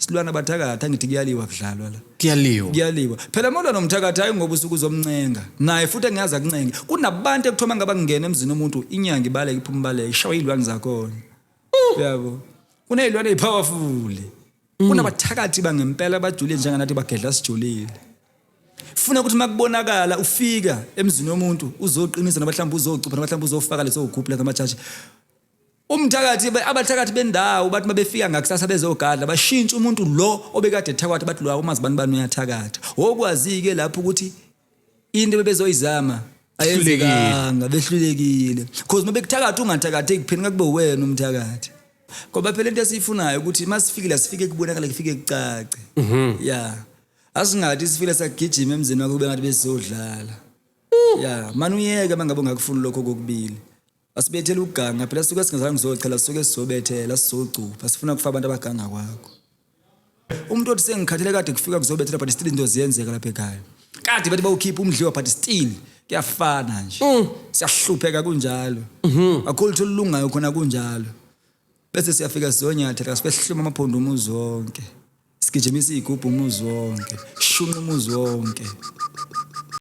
Silwana bathakathi, angithi kuyaliwa, kudlalwa la. Kuyaliwa. Kuyaliwa phela molwa nomthakathi, hayi ngoba usuke uzomncenga naye futhi engaze akuncenge. Kunabantu ekuthoma ngaba kungena emzini omuntu, inyanga ibaleke, iphuma, ibaleke, ishawa iy'lwane zakhona, yabo. Kuney'lwane ey'powerful, kunabathakathi bangempela abajulile njenganathi, bagedla sijulile. Funa ukuthi makubonakala ufika emzini womuntu uzoqinisa, noma mhlawumbe uzocupha, noma mhlawumbe uzofaka leso gubhu la ngamajaji umthakathi. Abathakathi bendawo bathi mabefika ngakusasa bezogadla, bashintshe umuntu lo obekade ethakatha, bathi lo umazi bani bani uyathakatha. Wokwazi-ke lapho ukuthi into bebezoyizama ayenzekanga, behlulekile, cause mabekuthakatha ungathakatheki, kuphela kube wena umthakathi, ngoba phela into esiyifunayo ukuthi masifikile sifike kubonakale, kufike kucace. Ya, asingathi sifile sagijima emzini wakho kube ngathi besizodlala. Ya, mani uyeke mangabe ungakufuni lokho kokubili. Asibethele ukuganga phela, sisuke singazange sizochela, sisuke sizobethela, sizocupha, sifuna kufa abantu abaganga kwakho. Umuntu othi sengikhathele kade kufika kuzobethela, but still into ziyenzeka lapha ekhaya, kade bathi bawukhipha umdliwa, but still kuyafana nje, siyahlupheka kunjalo, akho lutho olulungayo khona kunjalo. Bese siyafika sizonyathela, sifike sihluma amaphondo umuzi wonke, sigijimisa iy'gubhu umuzi wonke, shunqa umuzi wonke.